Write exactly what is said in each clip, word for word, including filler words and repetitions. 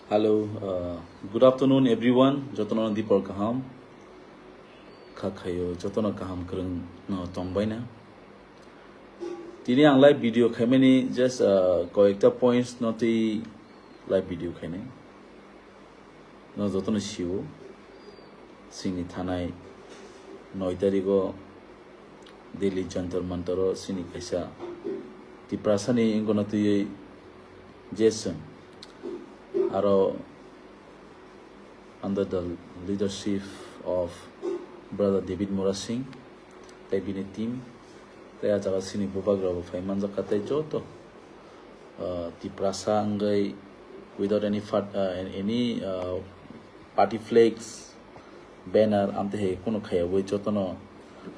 Hello, uh, good afternoon everyone. Jotono dipor kaham. Kha khayo jotono kaham kwrwng no tongbaina. Tini ang live video khaimani just, uh, koyekta points no twi live video khainai. No jotono sio. Sini thanai noi tarigo Delhi Jantar Mantar o sini kaisa Tiprasani ingkono twiwi Jason aro under the leadership of Brother David Murasing tei bini team tei a jaga sini bubagra bo phai manjakha tei joto, uh, Tiprasa wngwi without any fat-, uh, any, uh, party flags, banner, amte hai kunu khayagwi jotono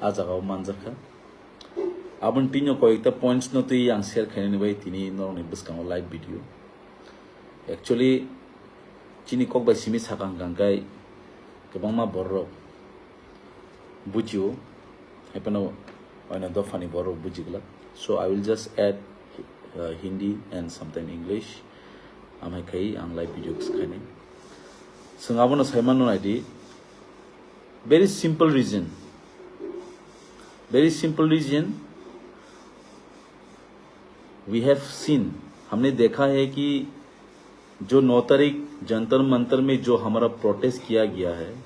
a jagao manjakha. Aboni tini koyekta points no twi ang share khainani bai tini norokni bwskango live video. Actually, chini kok bai simi sakang kangkai kwbangma borok bujio, haipano oina dophani borok bujiglak. So I will just add, uh, Hindi and sometime English. Amhai khai ang live video khainai. Swng abono saimano naidi. Very simple reason. Very simple reason. We have seen, हमने देखा है कि जो नौ तारीख जंतर मंतर में जो हमारा प्रोटेस्ट किया गया है,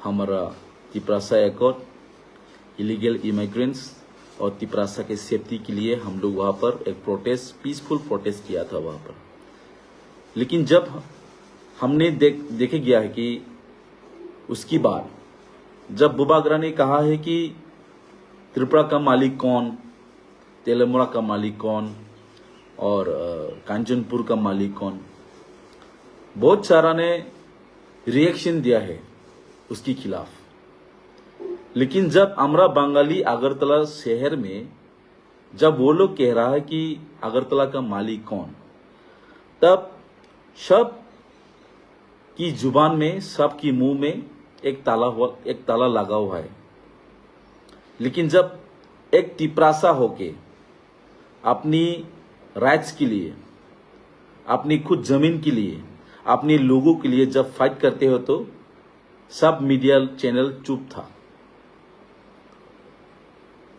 हमारा तिपरासा एक्ट, इलीगल इमिग्रेंट्स और तिपरासा के सेफ्टी के लिए हम लोग वहाँ पर एक प्रोटेस्ट, पीसफुल प्रोटेस्ट किया था वहाँ पर। लेकिन जब हमने देख, देखे गया है कि उसके बाद जब बुबागरा ने कहा है कि त्रिपुरा का मालिक कौन, तेलमोड़ा का मालिक कौन और, अ, कांचनपुर का मालिक कौन, बहुत सारा ने रिएक्शन दिया है उसके खिलाफ। लेकिन जब আমরা বাঙালি আগরতলা শহর में जब वो लोग कह रहा है कि अगरतला का मालिक कौन, तब सब की जुबान में, सबकी मुंह में एक ताला हुआ, एक ताला लगा हुआ है। लेकिन जब एक तिपरासा होके अपनी राइट्स के लिए, अपनी खुद जमीन के लिए, अपने लोगों के लिए जब फाइट करते हो तो सब मीडिया चैनल चुप था।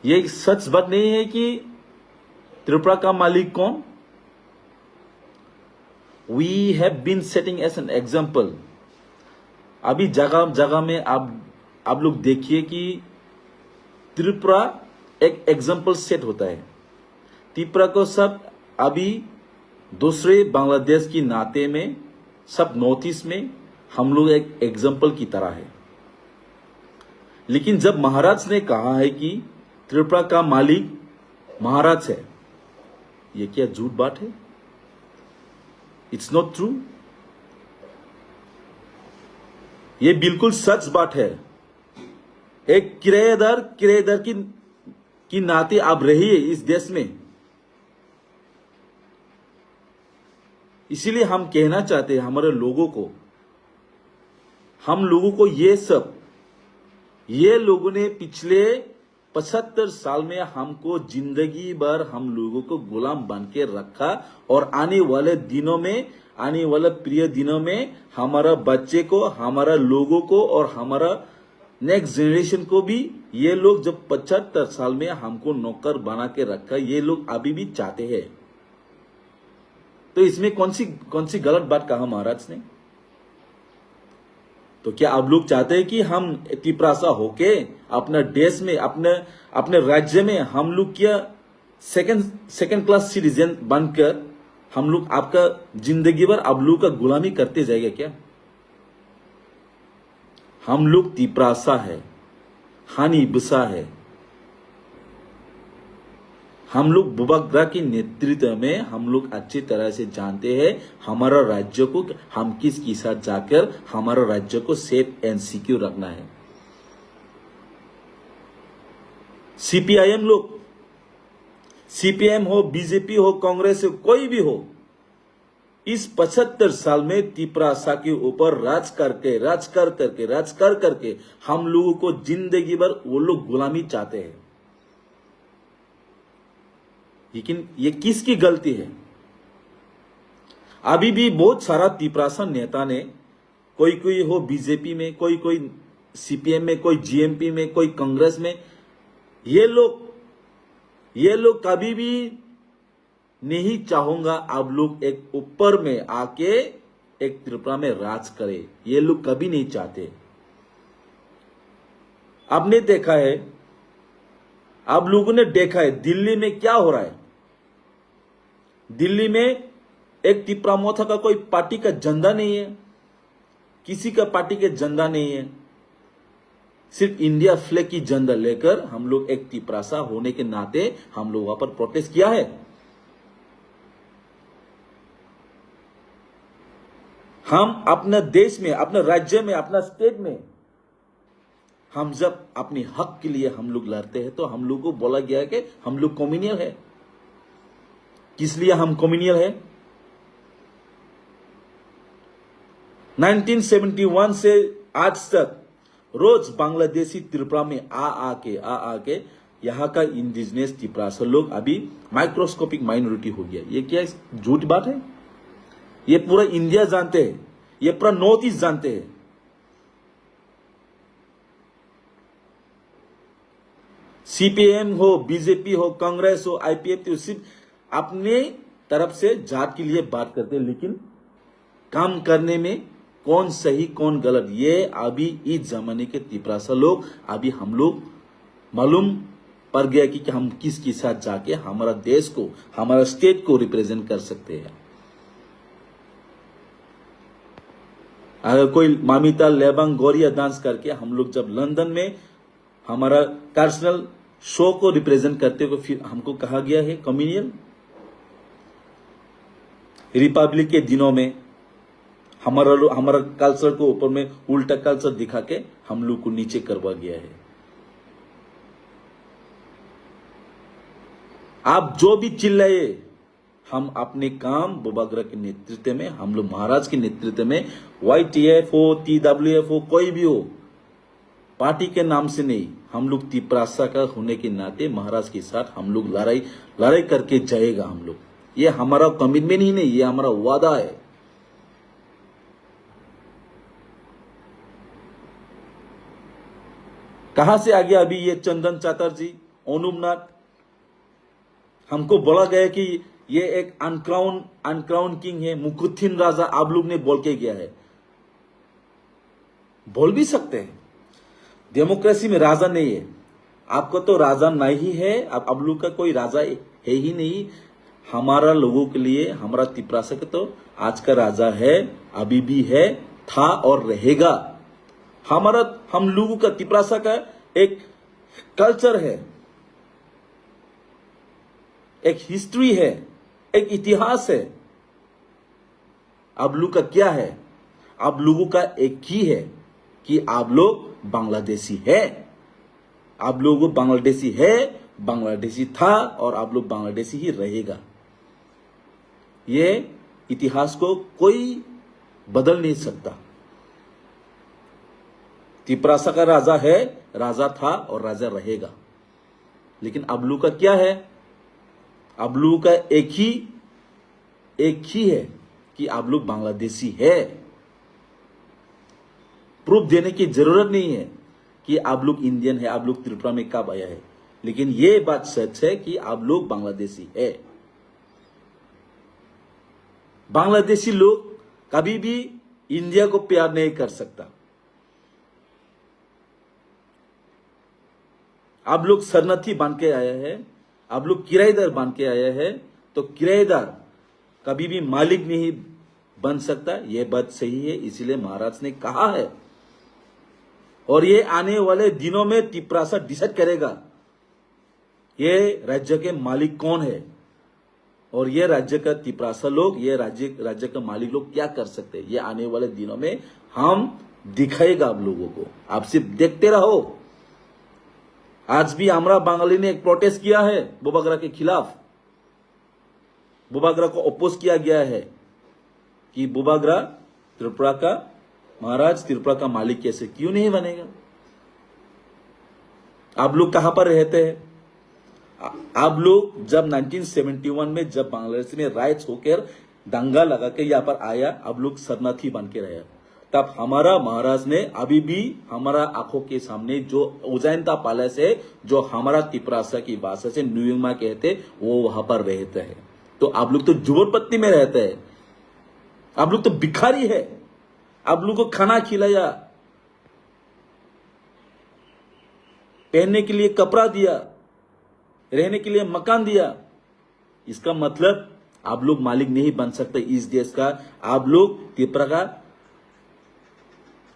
ये सच बात नहीं है कि त्रिपुरा का मालिक कौन? We have been setting as an example. अभी जगह जगह में आप, आप लोग देखिए कि त्रिपुरा एक एग्जाम्पल सेट होता है। त्रिपुरा को सब अभी दूसरे बांग्लादेश की नाते में, सब नॉर्थ ईस्ट में हम लोग एक एग्जाम्पल की तरह है। लेकिन जब महाराज ने कहा है कि त्रिपुरा का मालिक महाराज है, ये क्या झूठ बात है? It's not true. ये बिल्कुल सच बात है। एक किराएदार, किराएदार की, की नाते आप रहिए इस देश में। इसीलिए हम कहना चाहते हैं हमारे लोगों को, हम लोगों को ये सब, ये लोगों ने पिछले पचहत्तर साल में हमको जिंदगी भर हम लोगों को गुलाम बन के रखा और आने वाले दिनों में, आने वाले प्रिय दिनों में हमारा बच्चे को, हमारा लोगों को और हमारा नेक्स्ट जनरेशन को भी ये लोग जब पचहत्तर साल में हमको नौकर बना के रखा, ये लोग अभी भी चाहते हैं। तो इसमें कौन सी, कौन सी गलत बात कहा महाराज ने? तो क्या आप लोग चाहते हैं कि हम तिपरासा होके अपना देश में, अपने, अपने राज्य में हम लोग क्या सेकंड, सेकंड क्लास सिटीजन बनकर हम लोग आपका जिंदगी भर आप लोग का गुलामी करते जाएगा क्या? हम लोग तिपरासा है, हानि बसा है। हम लोग बुबाग्रा के नेतृत्व में हम लोग अच्छी तरह से जानते हैं हमारा राज्य को हम किस के साथ जाकर हमारा राज्य को सेफ एंड सिक्योर रखना है। सीपीआईएम लोग, सीपीएम हो, बीजेपी हो, कांग्रेस हो, कोई भी हो, इस पचहत्तर साल में तिपरासा के ऊपर राज करके, राज कर करके, राज कर करके हम लोगों को जिंदगी भर वो लोग गुलामी चाहते हैं। लेकिन ये किसकी गलती है? अभी भी बहुत सारा तिपरासा नेता ने, कोई कोई हो बीजेपी में, कोई कोई सीपीएम में, कोई जीएमपी में, कोई कांग्रेस में, ये लोग, ये लोग कभी भी नहीं चाहूंगा आप लोग एक ऊपर में आके एक त्रिपुरा में राज करे, ये लोग कभी नहीं चाहते। आपने देखा है, आप लोगों ने देखा है दिल्ली में क्या हो रहा है। दिल्ली में एक तिपरा मोथा का कोई पार्टी का झंडा नहीं है, किसी का पार्टी के झंडा नहीं है। सिर्फ इंडिया फ्लैग की झंडा लेकर हम लोग एक तिपरासा होने के नाते हम लोग वहां पर प्रोटेस्ट किया है। हम अपने देश में, अपने राज्य में, अपना स्टेट में हम जब अपने हक के लिए हम लोग लड़ते हैं तो हम लोग को बोला गया है कि हम लोग कम्युनल है। किस लिए हम कम्युनल है? नाइनटीन सेवेंटी वन से आज तक रोज बांग्लादेशी त्रिपुरा में आ आके, आ आके यहाँ का इंडिजिनस तिपरासा लोग अभी माइक्रोस्कोपिक माइनॉरिटी हो गया। ये क्या झूठ बात है? ये पूरा इंडिया जानते हैं, ये पूरा नॉर्थ ईस्ट जानते हैं। सीपीएम हो, बीजेपी हो, कांग्रेस हो, आईपीएफ हो, सिर्फ अपने तरफ से जात के लिए बात करते हैं, लेकिन काम करने में कौन सही कौन गलत, ये अभी इस जमाने के तिपरासा लोग, अभी हम लोग मालूम पड़ गया कि, कि हम किसके साथ जाके हमारा देश को, हमारा स्टेट को रिप्रेजेंट कर सकते हैं। अगर कोई मामिता लेबांग गोरिया डांस करके हम लोग जब लंदन में हमारा कल्चरल शो को रिप्रेजेंट करते हुए फिर हमको कहा गया है कम्युनल। रिपब्लिक के दिनों में हमारा लो- हमारा कल्चर को ऊपर में उल्टा कल्चर दिखा के हम लोग को नीचे करवा गया है। आप जो भी चिल्लाए, हम अपने काम बुबाग्रा के नेतृत्व में, हम लोग महाराज के नेतृत्व में, वाईटीएफ हो, टीडब्ल्यूएफ हो, कोई भी हो, पार्टी के नाम से नहीं, हम लोग तिपरासा का होने के नाते महाराज के साथ हम लोग लड़ाई, लड़ाई करके जाएगा हम लोग। ये हमारा कमिटमेंट ही नहीं, ये हमारा वादा है। कहां से आ गया अभी ये चंदन चटर्जी, अनुप नाथ? हमको बोला गया कि ये एक अनक्राउन, अनक्राउन किंग है, मुकुथिन राजा आप लोग ने बोल के गया है। बोल भी सकते हैं, डेमोक्रेसी में राजा नहीं है। आपको तो राजा नहीं है, आप, आप लोग का कोई राजा है ही नहीं। हमारा लोगों के लिए, हमारा तिपरासा के तो आज का राजा है, अभी भी है, था और रहेगा। हमारा, हम लोगों का, तिपरासा का एक कल्चर है, एक हिस्ट्री है, एक इतिहास है। आप लोग का क्या है? आप लोगों का एक ही है कि आप लोग बांग्लादेशी है। आप लोग बांग्लादेशी है, बांग्लादेशी था और आप लोग बांग्लादेशी ही रहेगा। ये इतिहास को कोई बदल नहीं सकता। तिपरासा का राजा है, राजा था और राजा रहेगा। लेकिन आप लोग का क्या है? आप लोगों का एक ही, एक ही है कि आप लोग बांग्लादेशी है। प्रूफ देने की जरूरत नहीं है कि आप लोग इंडियन है, आप लोग त्रिपुरा में कब आया है। लेकिन ये बात सच है कि आप लोग बांग्लादेशी है। बांग्लादेशी लोग कभी भी इंडिया को प्यार नहीं कर सकता। आप लोग शरणार्थी बन के आया है, आप लोग किराएदार बन के आया है, तो किराएदार कभी भी मालिक नहीं बन सकता। यह बात सही है, इसीलिए महाराज ने कहा है। और ये आने वाले दिनों में तिपरासा डिसाइड करेगा ये राज्य के मालिक कौन है। और ये राज्य का तिपरासा लोग, ये राज्य, राज्य का मालिक लोग क्या कर सकते हैं, ये आने वाले दिनों में हम दिखाएगा आप लोगों को। आप सिर्फ देखते रहो। आज भी हमरा बंगाली ने एक प्रोटेस्ट किया है बुबागरा के खिलाफ। बुबागरा को अपोज किया गया है कि बुबागरा त्रिपुरा का महाराज, त्रिपुरा का मालिक कैसे क्यों नहीं बनेगा? आप लोग कहां पर रहते हैं? आ-, आप लोग जब नाइनटीन सेवेंटी वन में जब बांग्लादेश में राइट्स होकर दंगा लगा के यहाँ पर आया, अब लोग शरणार्थी बन के रहे। तब हमारा महाराज ने अभी भी हमारा आंखों के सामने जो उज्जैन का पैलेस है, जो हमारा तिपरासा की भाषा से नुयमा कहते, वो वहां पर रहते हैं। तो आप लोग तो झोपड़पट्टी में रहते हैं, आप लोग तो भिखारी है, आप लोग को खाना खिलाया, पहनने के लिए कपड़ा दिया, रहने के लिए मकान दिया। इसका मतलब आप लोग मालिक नहीं बन सकते इस देश का। आप लोग तिपरा का,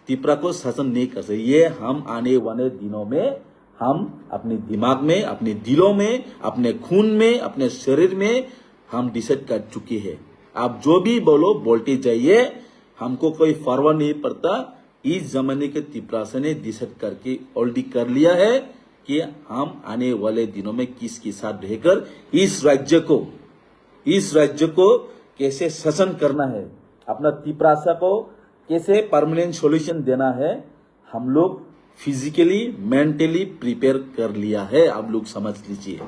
तिपरा को शासन नहीं कर सकते। ये हम आने वाले दिनों में हम अपने दिमाग में, अपने दिलों में, अपने खून में, अपने शरीर में हम डिसाइड कर चुके हैं। आप जो भी बोलो, बोलते जाइए, हमको कोई परवाह नहीं पड़ता। इस जमाने के तिपरासा ने डिसाइड करके ऑलरेडी कर लिया है कि हम आने वाले दिनों में किसके साथ रहकर इस राज्य को, इस राज्य को कैसे शासन करना है, अपना तिपरासा को कैसे परमानेंट सॉल्यूशन देना है, हम लोग फिजिकली, मेंटली प्रिपेयर कर लिया है, आप लोग समझ लीजिए।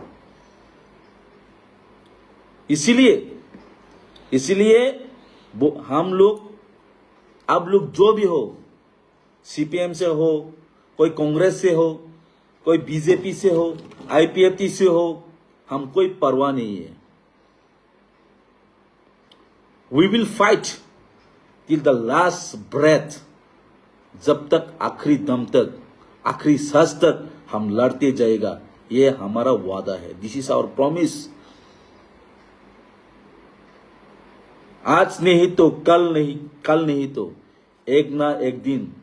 इसीलिए, इसीलिए वो हम लोग, आप लोग जो भी हो, सीपीएम से हो, कोई कांग्रेस से हो, कोई बीजेपी से हो, आईपीएफटी से हो, हम कोई परवाह नहीं है। We will fight till the last breath, जब तक आखिरी दम तक, आखिरी सांस तक हम लड़ते जाएगा, ये हमारा वादा है। This is our promise। आज नहीं तो कल नहीं, कल नहीं तो एक ना एक दिन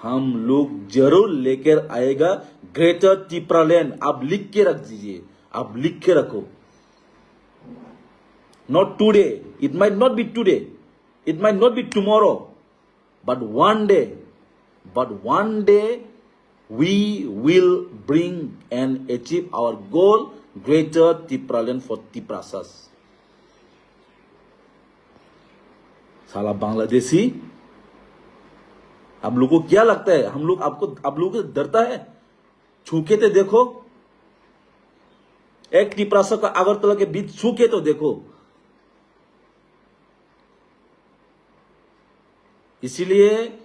हम लोग जरूर लेकर आएगा ग्रेटर तिपरालैंड। आप लिख के रख दीजिए, आप लिख के रखो। Not today, it might not be today, it might not be tomorrow, but one day, but one day we will bring and achieve our goal, greater Tipraland for Tiprasas। साला बांग्लादेशी, आप लोगों को क्या लगता है? हम लोग आपको, आप लोगों को डरता है? छू के तो देखो, एक तिपरासा का अगरतला के बीच छू के तो देखो। इसीलिए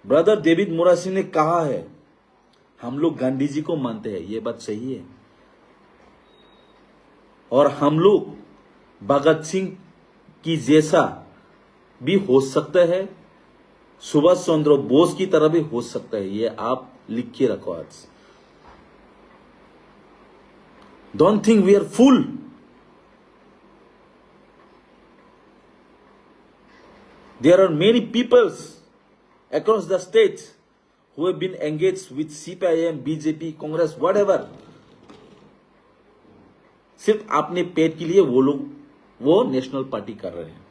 ब्रदर डेविड मोरासी ने कहा है, हम लोग गांधी जी को मानते हैं, ये बात सही है। और हम लोग भगत सिंह की जैसा भी हो सकता है, सुभाष चंद्र बोस की तरह भी हो सकता है। ये आप लिख के रखो आज। Don't think we are fool। There are many peoples across the states who have been engaged with C P I M, B J P, Congress, whatever। सिर्फ अपने पेट के लिए वो लोग, वो नेशनल पार्टी कर रहे हैं।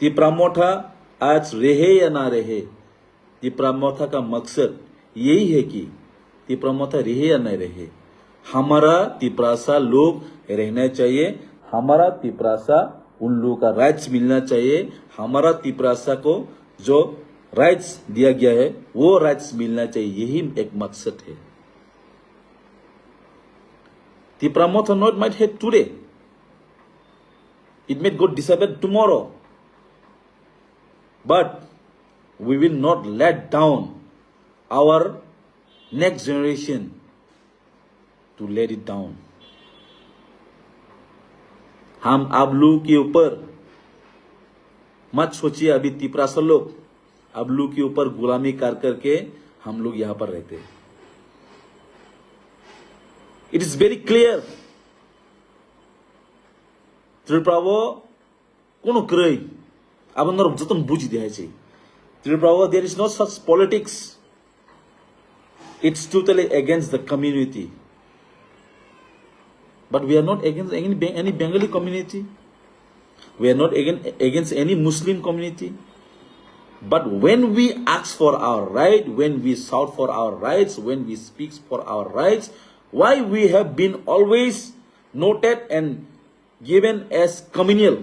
तिपरा मोथा आज रहे या ना रहे, तिपरा मोथा का मकसद यही है कि तिपरा मोथा रहे या नहीं रहे, हमारा तिपरासा लोग रहना चाहिए, हमारा तिपरासा उन लोगों का राइट्स मिलना चाहिए, हमारा तिपरासा को जो राइट्स दिया गया है वो राइट्स मिलना चाहिए, यही एक मकसद है। Tipra Motha not might hate today, it might go disappear tomorrow, but we will not let down our next generation to let it down। हम आप लोग के ऊपर मत सोचिए, अभी तिपरासा लोग आप लोग के ऊपर गुलामी कर करके हम लोग यहाँ पर रहते हैं। It is very clear। Tripura वो কোনো क्रय, अब नरक जतन बुझी दिया है। त्रिपुरा वो, there is no such politics। It's totally against the community। But we are not against any, Be- any Bengali community। We are not against, against any Muslim community। But when we ask for our right, when we shout for our rights, when we speak for our rights, why we have been always noted and given as communal?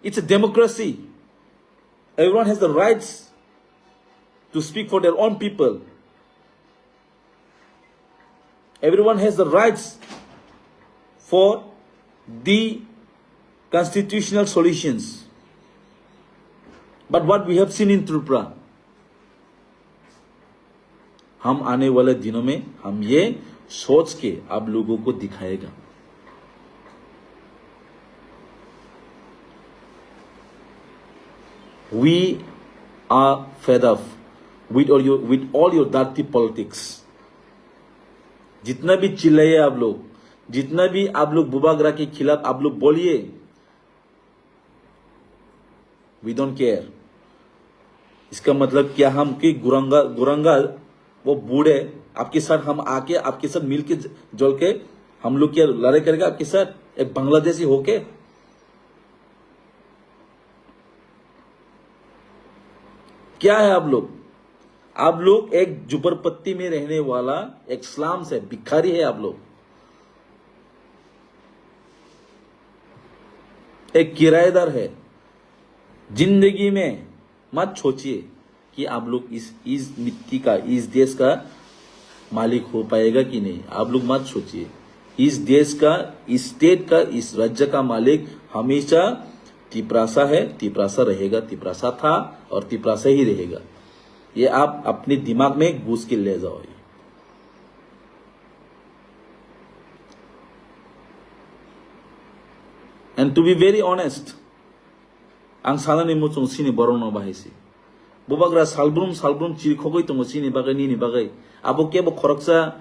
It's a democracy। Everyone has the rights to speak for their own people। Everyone has the rights for the constitutional solutions. But what we have seen in Tripura, हम आने वाले दिनों में हम ये सोच के आप लोगों को दिखाएगा। We are fed up with all your, with all your dirty politics. जितना भी चिल्लाइए आप लोग, जितना भी आप लोग बुबागरा के खिलाफ आप लोग बोलिए, we don't care. इसका मतलब क्या, हम कि गुरंगा गुरंगा वो बूढ़े, आपके साथ हम आके, आपके साथ मिलके ज- जल के हम लोग क्या लड़ाई करेगा आपके साथ, एक बांग्लादेशी होके? क्या है आप लोग? आप लोग एक झुपड़पट्टी में रहने वाला एक स्लम्स है, भिखारी है आप लोग, एक किराएदार है। जिंदगी में मत सोचिए कि आप लोग इस इस मिट्टी का, इस देश का मालिक हो पाएगा कि नहीं, आप लोग मत सोचिए। इस देश का, इस स्टेट का, इस राज्य का मालिक हमेशा तिपरासा है, तिपरासा रहेगा, तिपरासा था और तिपरासा ही रहेगा। ये आप अपने दिमाग में घुस के ले जाओ। And to be very honest, ang sanani muchung sini borokno bahai se. Bubagra salbrum salbrum chirikhogwi tongo chini bagwi, nini bagwi. Abo kebo khoroksa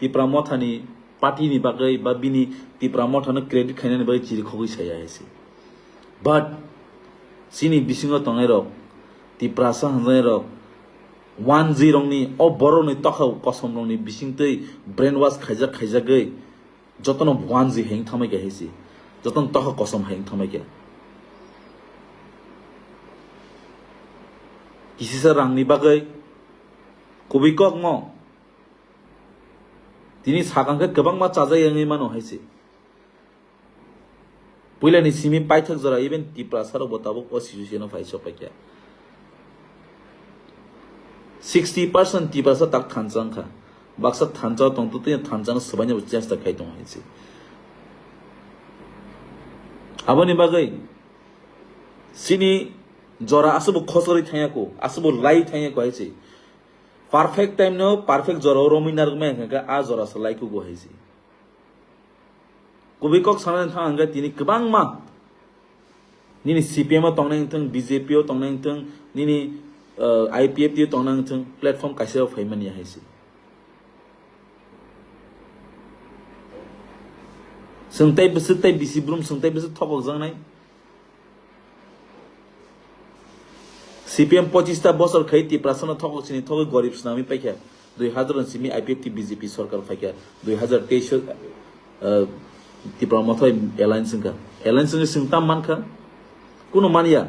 Tipra Mothani party ni bagwi ba bini Tipra Mothano credit khainani bagwi chirikhogwi saya hai se. But chini bisingo tongnai rok, Tiprasa hwnjai rok, one G rokni o borokni tokha kosom rokni bisingtwi brainwash khaijak khaijagwi jotono one G hai wng thangmai kha hai se. Jotono tokha kosom hai wng thangmai kha. Kisisa rangni bagwi kubui kokno tini sakang khe kwbangma chajak yangwi mano hai se. Puilani simi paithak jora even Tiprasa rok bo tabuk o situation o phai sok paikha. Sixty percent Tiprasa tak thansa wngkha. Baksa thansa tong tu tini thansa no swbaina bo chesta khai tongo hai se. Aboni bagwi sini jora aswbo khosori thangya ko, aswbo lai thangya ko hai se. Perfect time no perfect jora o romwi narwkmai hwnkha khe a jora se lai kugo hai se. Kubui kok sana thang hwnkhe tini kwbangma nini C P M o tongnai wngthwng, B J P o tongnai wngthwng, nini, uh, I P F T o tongnai wngthwng, platform kaisa o phaimani hai se. Chwng tei bwswk tei bisi brum chwng tei bwswk thokok jaknai. C P M pochista bosor khai Tiprasano thokok chini thogwi gorib swnamwi paikha. Dui hazar ni simi I P F T B J P sorkar phaikha. Dui hazar teis o, uh, Tipra Mothai alliance wngkha. Alliance wngwi chwng tam mankha? Kunu manya.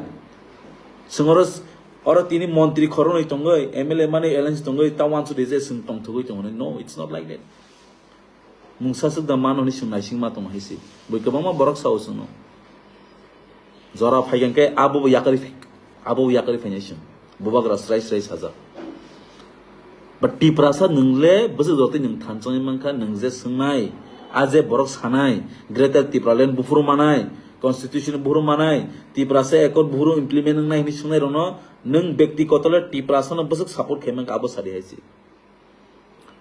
Chwng oro, oro tini montri khoroknwi tongwi, M L A mani alliance tongwi, ta wansuk rijak chwng tongthogwi tongo. No, it's not like that. Mungsa swk da mano hwnwi chwng naising ma tongo hai se. Bui kwbangma borok sao chwngno. Jora phai hwnkhe abo bo yakarwi phai, abo bo yakarwi phainai chwng. Bubagra srai srai sajak. But Tiprasa nwng le bwswk jotoi nwng thanchangwi mankha, nwng je swngnai, a je borok sanai, Greater Tipraland buphuru manai, Constitution buphuru manai, Tiprasa Accord buphuru implement wngnai hwnwi swngnai rokno nwng byaktigoto le Tiprasano bwswk support khai mankha abo sadi hai se.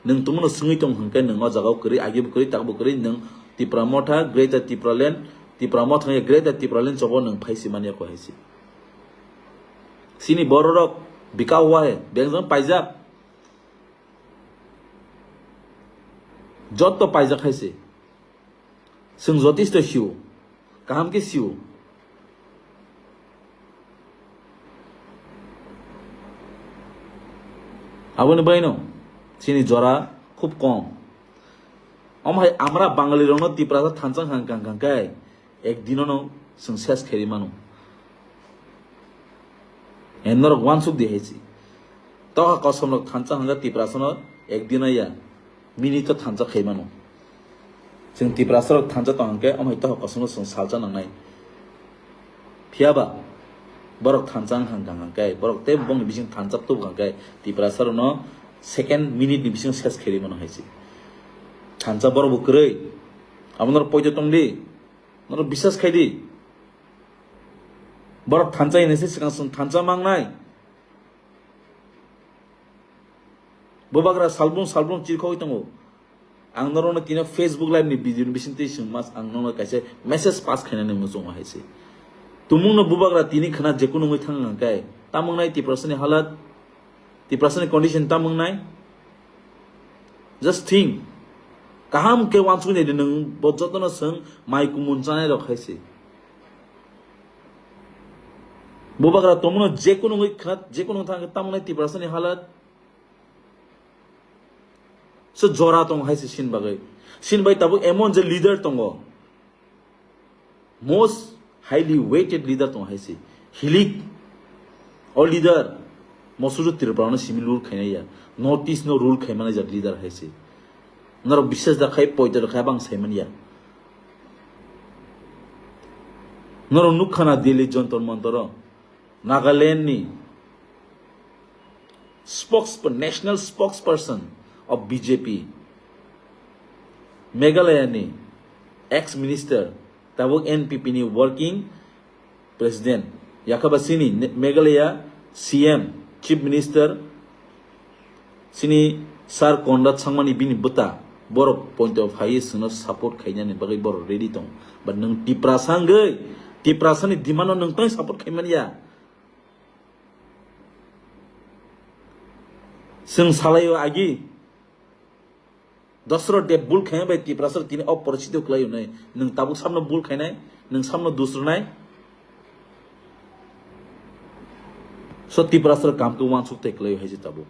Nwng tongmano swngwi tong hwnkhe nwng o jagao kwrwi, agibo kwrwi, takbo kwrwi, nwng Tipra Motha, Greater Tipraland, Tipra Motha hwnkhe Greater Tipraland chobo nwng phai si manya ko hai se. Chini bororok bika hua hai, bengjan paijak. Jotto paijak hai se. Chwng jotisto sio, kaham khe sio. Aboni baino chini jora khub kom. Omo hai amra Bangali rokno Tiprasa thansa hang kang kang kai ek dinono chwng ses khairi mano. E norok wansuk di hai se. Tokha kosom rok thansa hwnjak Tiprasa no ek din ya minute o thansa khai mano. Chwng Tiprasa rok thansa tong hwnkhe omo hai tokha kosom no chwng salsa nangnai. Phiya ba borok thansa wng hang hang khe borok tei bongni bising thansa tub hang khe Tiprasa rok no second minute ni bising ses khairi mano hai se. Thansa borok bo kwrwi. Abo norok poito tongdi, norok bisas khaidi. Borok thansa hinwi se swkang swkang thansa mangnai. Bubagra salbrum salbrum chirkhogwi tongo. Ang norokno tino Facebook live ni video ni bisingtwi swngma ang norokno kaisa message pass khainani muchungo hai se. Tumungno bubagra tini khna jekunu wngwi thang hwnkhe, tamo wngnai Tiprasani halat, Tiprasani condition tamo wngnai? Just think. Kaham khe uansuknai di nwng, bo jotono swng mai kumun chanai rok hai se. Bubagra tongmano jekunu wngwi khna, jekunu wngwi thang hwnkhe tamo wngnai Tiprasani halat? Se jora tong hai se sin bagwi. Sin bai tabuk emon je leader tongo. Most highly weighted leader tong hai se. Hilik o leader Mosuru Tripura no simi rule khainai ya. North East no rule khaimani jak leader hai se. Norok bisas da khai poito da khai bang saimani ya. Norok nukha na Delhi Jantar Mantar o. Nagaland ni spokesperson, national spokesperson of B J P, Meghalaya ni ex minister, tabuk N P P ni working president, yakhaba sini Ne-, Meghalaya C M, chief minister, Sini Sir Conrad Sangmani bini bwta, borok point of highest no support khainani bagwi borok ready tong. But nwng Tiprasa wngwi, Tiprasani demand no nwng tong support khaimani ya. Swng salaio agi. Dosro de bul khaina bai Tiprasa tini o porosito kwlai hwnwi. Nwng tabuk samno bul khainai, nwng samno dusrwnai. So Tiprasa kam khe wansuk tei kwlai hai se tabuk.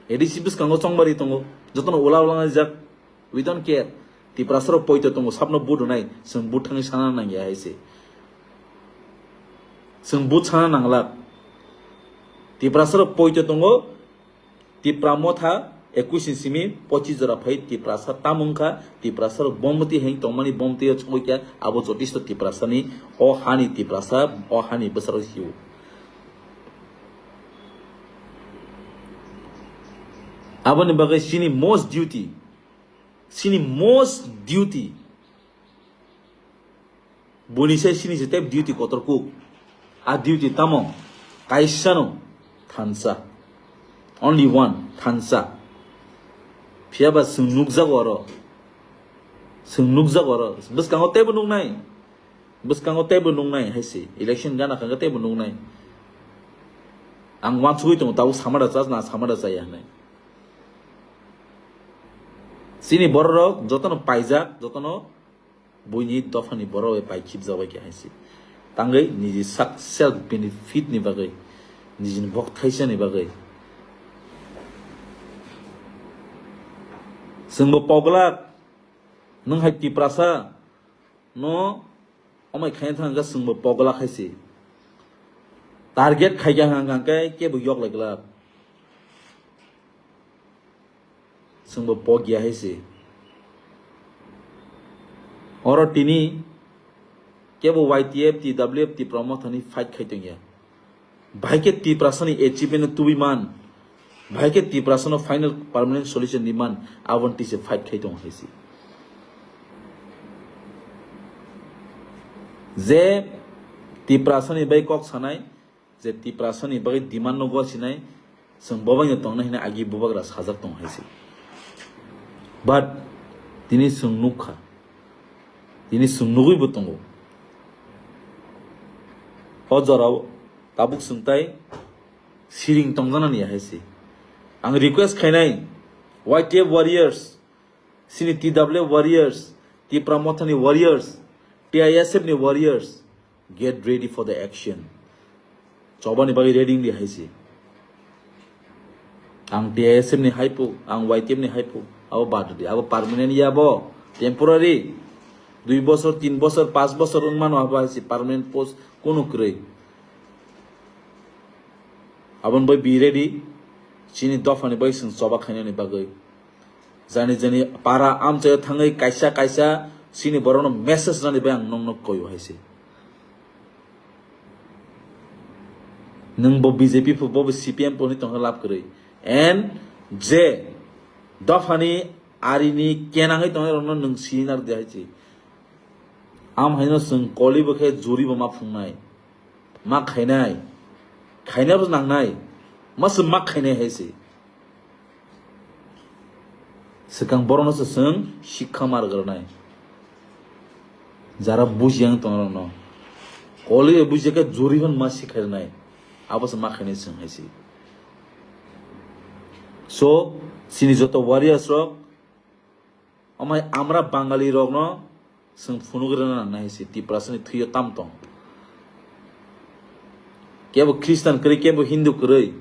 A D C bwskango chongbari tongo. Jotono ula ula jak. We don't care. Tiprasa rok poito tongo, sabno vote rwnai, chwng vote thangwi sana nangya hai se. Chwng vote sana nanglak. Tiprasa rok poito tongo, Tipra Motha ekush ni simi pochis jora phai Tiprasa tam wngkha, Tiprasa rok bomti hai tongmani bomti o chukya, abo jotisto Tiprasa ni o hani Tiprasa, o hani bwsarok hiu. Aboni bagwi chini most duty, chini most duty, buini se chini se tei duty kotor kuk. A duty tamo? Kaisa no thansa. Only one, thansa. Phiya ba chwng nukjago oro. Chwng nukjago oro. Bwskango teibo nuknai. Bwskango teibo nuknai hai se. Election gana kha khe teibo nuknai. Ang wansugwi tongo, tabuk samada chas na samada chaya hinwi. Chini bororok jotono paijak, jotono buini dophani borok bai pai khibjak bai khe hai se. Tangwi niji sak self benefit ni bagwi, nijini bok thaisa ni bagwi. Chwngbo poglak, nwng hai Tiprasa no omai khaina thang khe chwngbo poglak hai se. Target khaikha hang hang khe kebo yok lai glak. Chwngbo pok ya hai se. Oro tini kebo Y T F, T W F, Tipra Mothani fight khai tong ya. Bahai khe Tiprasani achievement no tubui man. Bahai khe Tiprasano final permanent solution ni man. Aboni tise fight khai tong hai se. Je Tiprasani bai kok sanai, je Tiprasani bagwi demand no gwasinai, chwng bo bai no tongnai hinwi agi bubagra sajak tong hai se. But tini chwng nukha, tini chwng nugwi bo tongo. O jorao tabuk chwng tai siring tongjanani hai se. Ang request khainai Y T F warriors, Sini T W F warriors, Tipra Mothani warriors, T I S F ni warriors, get ready for the action. Chobani bagwi ready wngdi hai se. Ang T I S F ni haipo, ang Y T F ni haipo, abo bad di, abo permanent ya bo, temporary. Dui bosor, tin bosor, pas bosor wngmano abo hai se permanent post kunu kwrwi. Aboni bai be ready, chini dophani bai chwng choba khainani bagwi. Jani jani para amchaio thangwi kaisa kaisa chini borokno message rani bai ang nokno koyo hai se. Nwng bo B J P phu, bo bo C P M phu hinwi tongkha lab kwrwi. And je dophani Arini kenangwi tongnai rokno nwng sini nar de hai se. Am haino chwng koli bo khe juri bo ma phungnai. Ma khainai. Khaina bo nangnai. Ma se ma khainai hai se. Swkang borokno se chwng sikha mar granai. Jara buji ang tongrokno. Koli buji khe juri hwn ma sikha rwnai. Abo se ma khainai chwng hai se. So, chini joto warriors rok, amai amra Bangali rokno chwng phunuk rwna nangnai hai se, Tiprasani thwio tam tong. Kebo Christian kwrwi, kebo Hindu kwrwi,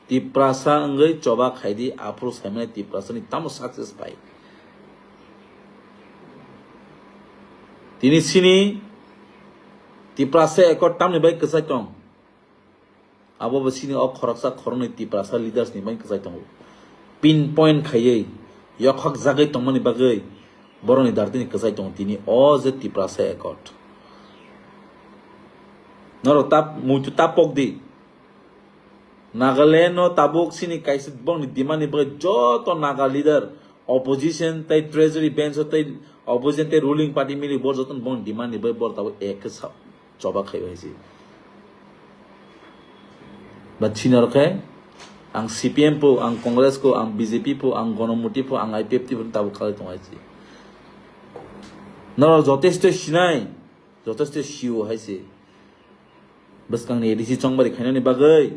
Tiprasa wngwi choba khaidi, aphuru saimani Tiprasani tamo success pai. Tini sini Tiprasa Accord tamni bai kwchai tong. Abo bo sini o khoroksa khoroknwi Tiprasa leaders ni bai kwchai tongo. Pin point khaiwi, yokhak jagwi tongmani bagwi borokni dartini kwchai tongo tini o je Tiprasa Accord. Norok ta muitu ta pok di. Nagaland no tabuk sini kaisa borokni demand ni bagwi joto Naga leader, opposition tei treasury bench o tei opposition tei ruling party mili bo joto borokni demand ni bagwi borok tabuk ek khe sa-, choba khai bai se. Ba chini oro khe ang C P M po, ang Congress ko, ang B J P po, ang Gonomuti po, ang I P F T po tabuk khalai tong hai se. Norok jotesto sinai, jotesto sio hai se. Bwskangni A D C chongbari khainani bagwi.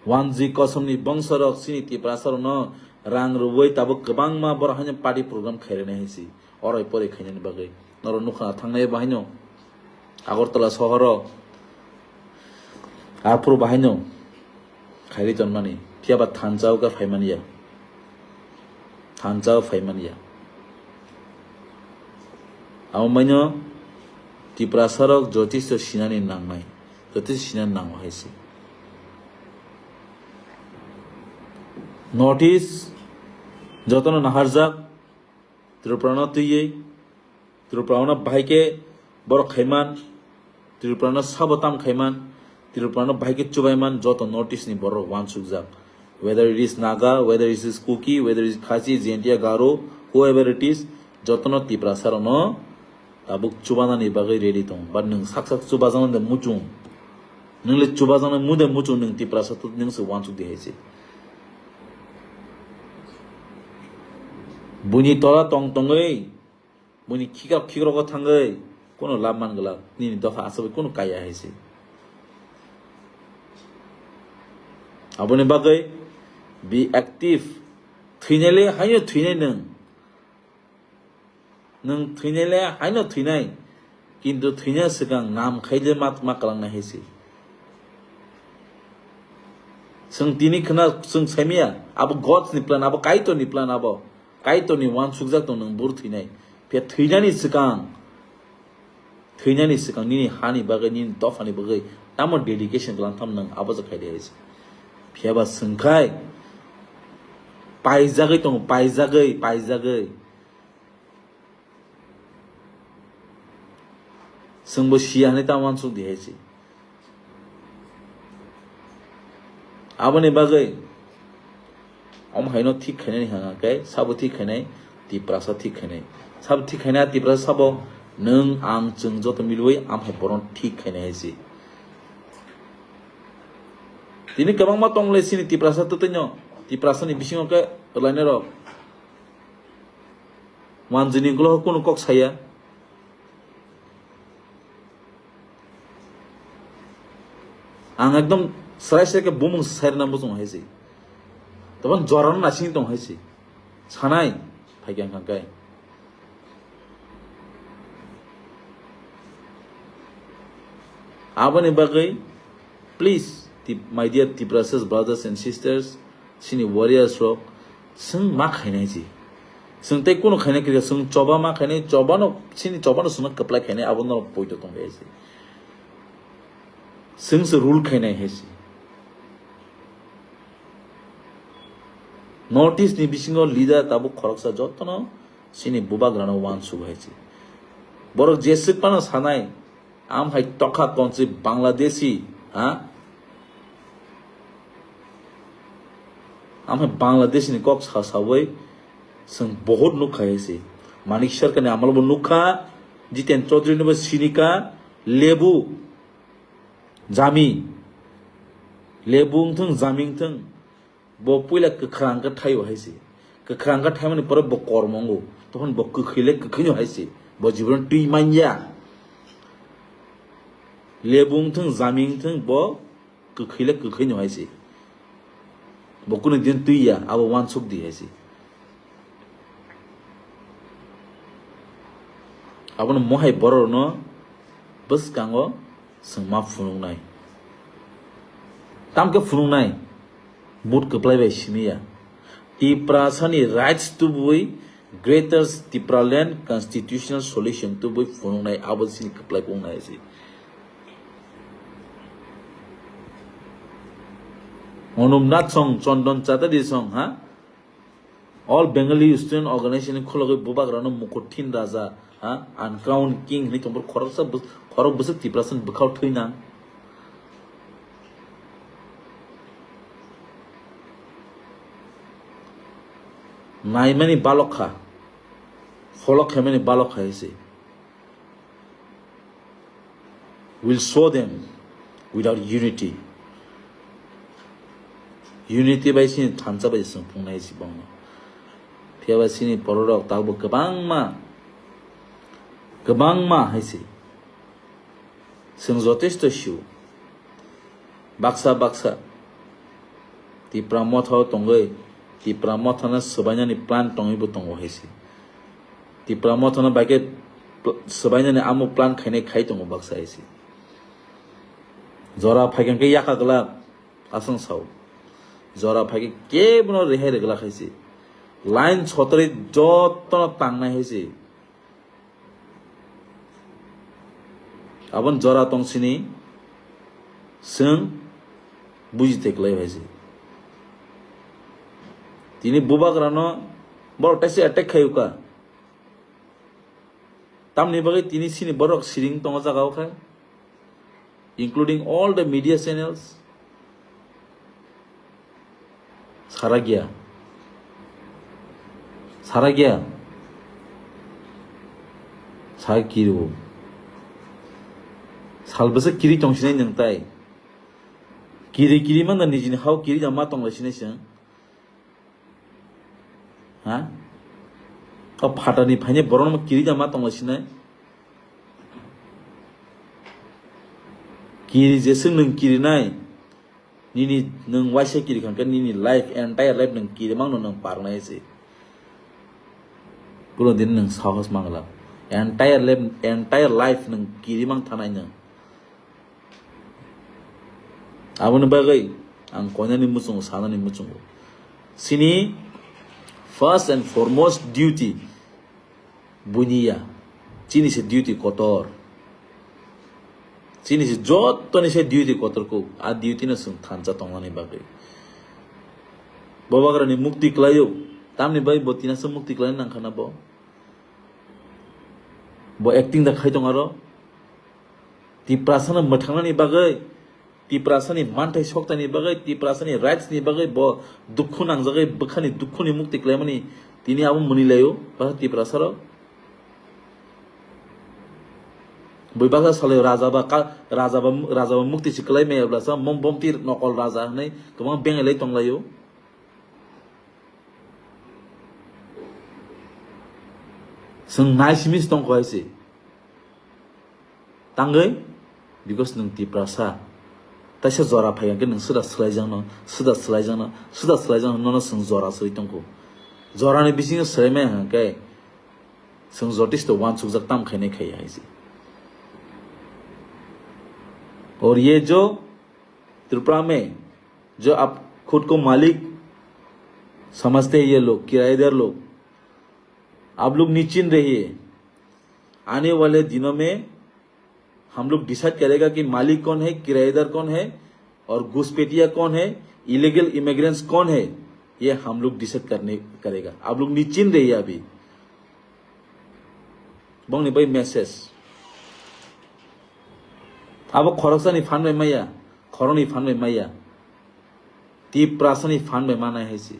Wanjwi kosomni bongsorok chini Tiprasarokno rang rwui tabuk kwbangma borok haino party program khairani hai se. Oroi poroi khainani bagwi. Norok nukha thangnai bo haino Agartala sohoro. Aphuru bo haino. Khairi tonmani, phiya ba thansa o khe phaimani ya. Thansa o phaimani ya. Amo maino Tiprasa rok jotisto sinani nangnai. Jotisto sinani nango hai se. North East jotono naharjak. Tripura no twiwi, Tripura no bahai khe borok khaiman, Tripura no sabo tam khaiman, Tripura no bahai khe chubaiman joto North East ni borok wansukjak. Whether it is Naga, whether it is Kuki, whether it is Khasi, Jaintia, Garo, whoever it is, joto no Tiprasa rok no tabuk chubanani bagwi ready tong. But nwng sak sak chubajaknai de muchung. Nwng le chubajaknai mu de muchung nwng Tiprasa to nwng se wansuk di hai se. Buini tola tong tongwi, buini khikrok khikrogo thangwi, kunu lab man glak, nini dopha aswk kunu kaya hai se. Aboni bagwi be active. Thwinai le haino thwinai nwng. Nwng thwinai le haino thwinai, kintu thwina swkang nam khai de ma, ma kwlangnai hai se. Chwng tini khna chwng saimaya, abo God's ni plan, abo Kaitor ni plan, abo Kaitor ni wansukjak tong nwng bur thwinai. Phiya thwinani swkang, thwinani swkang nini hani bagwi, nini dophani bagwi tamo dedication kwlang tham nwng abo je khai de hai se. Phiya ba swng khai, paijagwi tongo, paijagwi, paijagwi. Chwngbo siya hinwi ta uansuk di hai se. Aboni bagwi omo haino thik khainani hwnka khe sabo thik khainai, Tiprasa thik khainai. Sabo thik khainai, Tiprasa sabo nwng ang chwng joto milwi am hai bono thik khainai hai se. Tini kwbangma tong le chini Tiprasa twtwino, Tiprasani bisingo khe rwlainai rok. Manjini ulo kunu kok saya. Ang ekdom srai srai khe bumung sai rwna muchung hai se. Tobang jorano nasing tong hai se. Sanai phai khe ang kha kai. Aboni bagwi, please, Tip-, my dear Tiprasas brothers and sisters, chini warriors rok, chwng ma khainai se. Chwng tei kunu khainai kwrwi kha, chwng choba ma khainai, chobano, chini chobano chwngno kwplai khainai, abo norok poito tong bai se. Chwng se rule khainai hai se. North East ni bisingo leader tabuk khoroksa jotono chini bubagrano uansuk hai se. Borok jeswk phano sanai, am hai tokha tonsi Bangladeshi, ha? Amhai Bangladesh ni kok sa sawi chwng bohot nukha hai se. Manik Sarkar ni amalo bo nukha, Jiten Chaudhary ni bo sinika, lebu, jami, lebu wngthwng, jami wngthwng, bo puila kwkhrang khe thaio hai se. Kwkhrang khe thaimani pore bo kormo wngo, tokon bo kwkhwi le kwkhwino hai se. Bo jibon twi manya. Lebu wngthwng, jami wngthwng, bo kwkhwi le kwkhwino hai se. Bo kunu din twi ya, abo uansuk di hai se. Abono mohai borok no bwskango chwng ma phunuknai. Tamkhe phunuknai, vote kwplai bai simi ya. Tiprasani rights tubui Greater Tipraland Constitutional Solution tubui phunuknai, abo chini kwplai kung nai se. Onumnath song, Chondon Chatterjee song, ha? All Bengali Student Organization ni khulogwi bubagrano Mukut Thin Raja, ha? Uncrowned King hinwi tongbo khoroksa bus-, khorok bwswk Tiprasa ni bwkhao thwina. Naimani balokha, follow khaimani balokha hai se. Will show them without unity. Unity bai sini thansa bai chwng phungnai si bongno. Phiya bai sini bororok tabuk kwbangma, kwbangma hai se. Chwng jotesto sio. Baksa baksa Tipra Motha o tongwi, Tipra Motha no swbainani plan tongwi bo tongo hai se. Tipra Motha no bai khe pl-, swbainani amo plan khainai khai tongo baksa hai se. Jora phaikhe khe yaka glak aswng sao. Jora phaikhe kebono rehai rwglak hai se. Line sotorwi jotono tangnai hai se. Aboni jora tong sini chwng buji te kwlai hai se. Tini bubagrano borok taisa attack khaiyuka. Tamni bagwi tini sini borok siring tongo jaga o khe, including all the media channels. Sara gya. Sara gya. Sa kiri o. Sal bwswk kiri tong sinai nwng tai. Kiri kiri man da nijini hao kiri da ma tong lai sinai chwng. Ha? O phatani phaini borokno kiri da ma tong lai sinai. Kiri jeswk nwng kiri nai. Nini nwng waisa kiri kha khe nini life, entire life nwng kiri mangno nwng parnai se. Kuno din nwng sahos mangla. Entire life, entire life nwng kiri mang thanai nwng. Aboni bagwi ang koinani muchungo, sanani muchungo. Sini first and foremost duty buini ya. Chini se duty kotor. Chini se jottoni se duty kotor kuk. A duty no chwng thansa tongnani bagwi. Bubagrani mukti kwlaio. Tamni bagwi bo tinasa mukti kwlaina nangkha na bo. Bo acting da khai tong aro. Tiprasano mwthangnani bagwi, Tiprasani manthai soktaini bagwi, Tiprasani rights ni bagwi bo dukhu nangjagwi bwkhani dukhuni mukti khlaimani tini abo mwnwi laio, ba Tiprasarok. Bui baksa salai raja ba ka, raja ba, raja ba mukti si kwlai maya blasa mom bomti nokol raja hwnwi kwbang bengai lai tonglaio. Chwng nai simi se tongkho hai se. Tangwi, because nwng Tiprasa. Taisa jora phai hwnkhe nwng swda swlaijakno, swda swlaijakno, swda swlaijakno, nono chwng jora swrwi tongkho. Jorani bisingo swlaimaya hwnkhe chwng jotisto uansukjak tam khainai khai hai se. और ये जो त्रिपुरा में जो आप खुद को मालिक समझते हैं ये लोग, किराएदार लोग, आप लोग निश्चिंत रहिए। आने वाले दिनों में हम लोग डिसाइड करेगा कि मालिक कौन है, किराएदार कौन है और घुसपैठिया कौन है, इलीगल इमिग्रेंट्स कौन है, ये हम लोग डिसाइड करने, करेगा। आप लोग निश्चिंत रहिए अभी। Bongni bai message. Abo khoroksani phan bai maya, khoroknwi phan bai maya. Tiprasani phan bai manai hai se.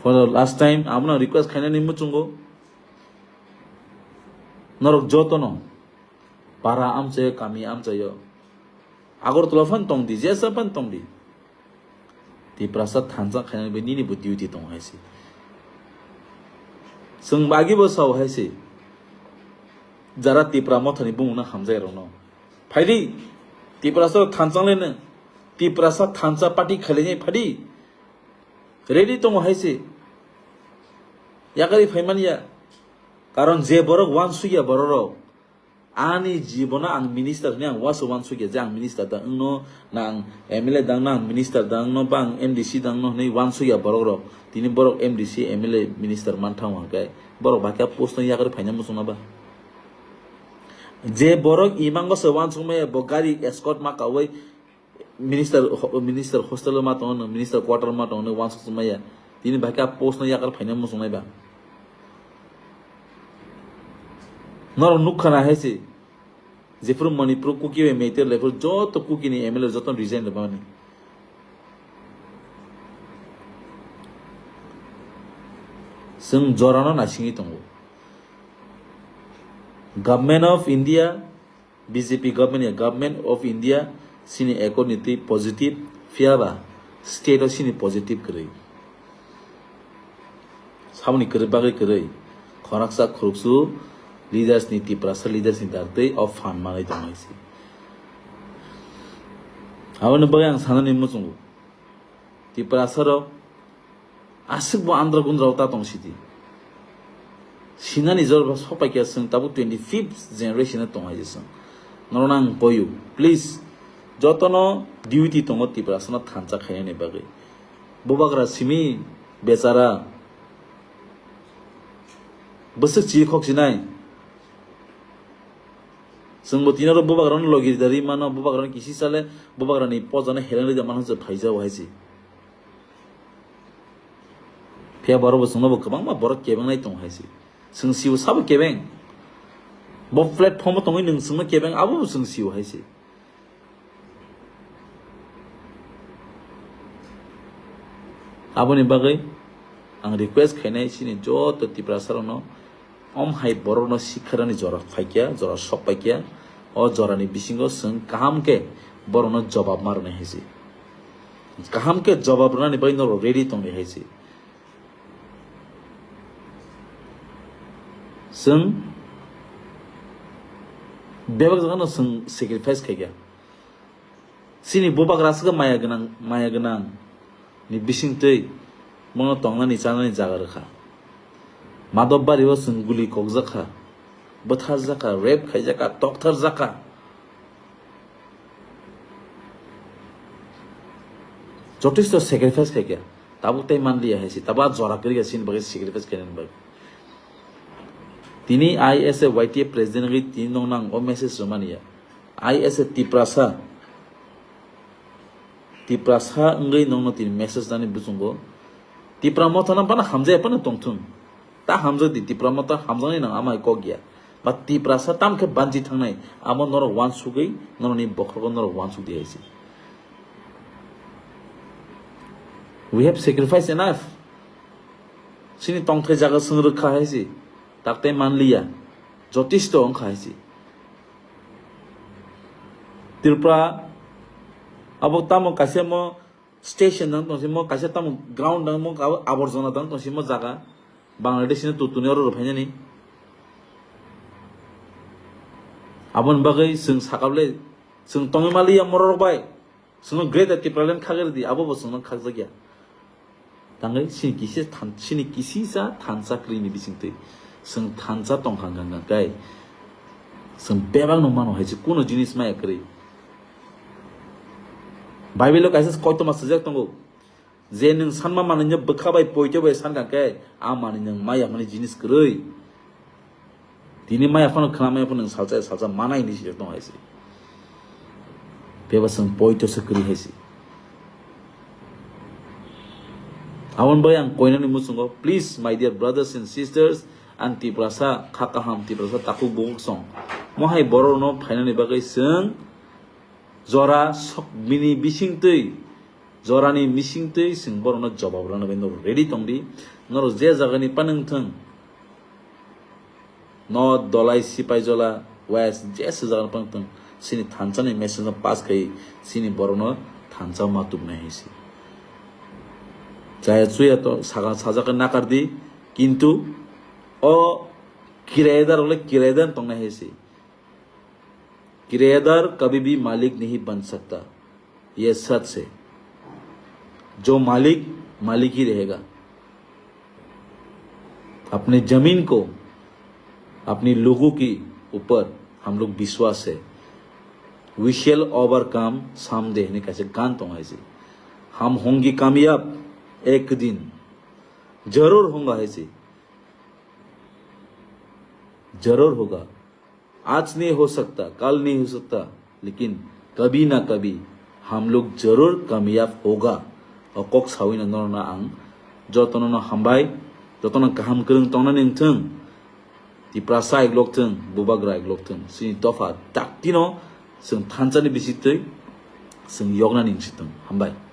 For the last time, abono request khainani muchungo. Norok jotono para amchaio, kami amchaio. Agartala phan tongdi, jesa phan tongdi. Tiprasa thansa khainani bai nini bo duty tongo hai se. Chwng agi bo sao hai se. Jara Tipra mothani bumungno hamjai rokno. Phaidi, Tiprasa thansa leno. Tiprasa thansa party khailainai phaidi. Ready tongo hai se. Yakari phaimani ya. Karon je borok wansukya borok rok. Ani jibono ang minister hwnwi ang waso wansukya je ang minister da wngno, na ang M L A da wngno, ang minister da wngno, ba ang M D C da wngno hwnwi wansukya borok rok. Tini borok M D C, M L A, minister manthango hwnkhe borok bahai khe post no yakari phaina muchungna ba. Je borok imango se wansukmaya bo gari escort ma kaui minister ho-, minister hostel ma tongo, minister quarter ma tongo, wansuk maya. Tini bahai khe post no yakar phaina muchungnai ba. Norok nukha na hai se. Jephuru Manipur Kuki bai Meitei lephuru joto Kuki ni M L A joto resign rwmani. Chwng jorano naisingwi tongo. Government of India, B J P government ya, Government of India sini accord ni twi positive, phiyaba state o sini positive kwrwi. Saboni kwrwi bagwi kwrwi. Khoroksa khoroksu leaders ni, Tiprasa leaders ni dar twi o phan manwi tongmani se. Aboni bagwi ang sanani muchungo. Tiprasa rok aswk bo andra gundra ta tong sidi. Sinani jor ba sopai khe chwng tabuk twenty fifth generation tong hai chwng. Norok ang koyu, please, jotono duty tongo Tiprasa no thansa khainani bagwi. Bubagra simi bechara bwswk chi khok sinai. Chwngbo tini oro bubagrano logi dari mano, bubagrano kisi sale, bubagrani pojano heleng rida mano se phaijao hai se. Phiya borok bo chwngno bo kwbangma borok kebengnai tongo hai se. Chwng sio sabo kebeng. Bo platform o tongwi nwng chwngno kebeng, abo bo chwng sio hai se. Aboni bagwi ang request khainai chini joto Tiprasa rokno, om hai borok no sikharani jora phaikya, jora sok paikya, o jorani bisingo chwng kaham khe borok no jobab ma rwnai hai se. Kaham khe jobab rwnani bagwi norok ready tongdi hai se. Chwng bebak jagano chwng sacrifice khaikha. Chini bubagra aswk maya gwnang, maya gwnang ni bisingtwi bono tongnani chanani jaga rwkha. Madop bario chwng guli kokjakha, bwtharjakha, rape khaijakha, tokthar jakha. Jotesto sacrifice khaikha, tabuk tei manliya hai se, tabuk a jora kwrwi kha chini bagwi sacrifice khainani bagwi. Tini I S F Y T F president wngwi tini nokno ang o message rwmani ya. I S F Tiprasa, Tiprasa wngwi nokno tini message nani buchungo. Tipra motha nang phano hamjaya phano tongthung. Ta hamjak di Tipra motha hamjaknai nang amai kok ya. Ba Tiprasa tam khe banji thangnai, amo norok wansugwi norokni bokhrogo norok wansuk di hai se. We have sacrificed enough. Chini tongthai jaga chwng rwkha hai se. Taktai manliya. Jotisto wngkha hai se. Tripura abo tamo kaisa mo station dang tong simo, kaisa tamo ground dang mo, abo aborjona dang tong simo jaga. Bangladesh ni tutuni oro rwphainani. Aboni bagwi chwng sakable, chwng tongwi maliya mororok bai. Chwngno Greater Tipraland khagwi rwdi, abo bo chwngno khakjakya. Tangwi chini kisi than-, chini kisisa thansa kwrwini bisingtwi chwng thansa tongkha hwnkha hwnkha khe chwng bebakno mano hai se kuno jinis maya kwrwi. Bible-o kaisa koitoma swijak tongo, je nwng sanma manwino bwkha bai poito bai sankha khe a manwi nwng maya hwnwi jinis kwrwi. Tini maya phano khna maya phano nwng salsa salsa manai hinwi sijak tongo hai se. Bebak chwng poito se kwrwi hai se. Aboni bagwi ang koinani muchungo, please, my dear brothers and sisters, ang Tiprasa kha kaham, Tiprasa takhuk bukhuk song. Mo hai borokno phainani bagwi chwng Jora sok bini bisingtwi, jorani bisingtwi chwng borokno jobab rwna bagwi norok ready tongdi. Norok je jagani panwng thwng, North, Dholai, Sipaijola, West, jesa jagani panwng thwng, chini thansa ni message no pass khai chini borokno thansa ma tubunai hai se. Chaya chuya to saga sajak nakar di, kintu o kirayadar ole kirayadar tongnai hai se. किराएदार कभी भी मालिक नहीं बन सकता, यह सच है। जो मालिक, मालिक ही रहेगा। अपने जमीन को, अपने लोगों के ऊपर हम लोग विश्वास है। We shall overcome someday hwnwi kaisa gan tong hai se. हम होंगे कामयाब एक दिन, जरूर होंगे hai se. जरूर होगा। आज नहीं हो सकता, कल नहीं हो सकता, लेकिन कभी ना कभी हम लोग जरूर कामयाब होगा. O kok sawino norokno ang jotono no hambai, jotono kaham kwrwng tongna ningthwng, Tiprasa iglok thwng, Bubagra iglok thwng, chini dopha daktino chwng thansa ni bisitwi chwng yokna ningsitwng. Hambai.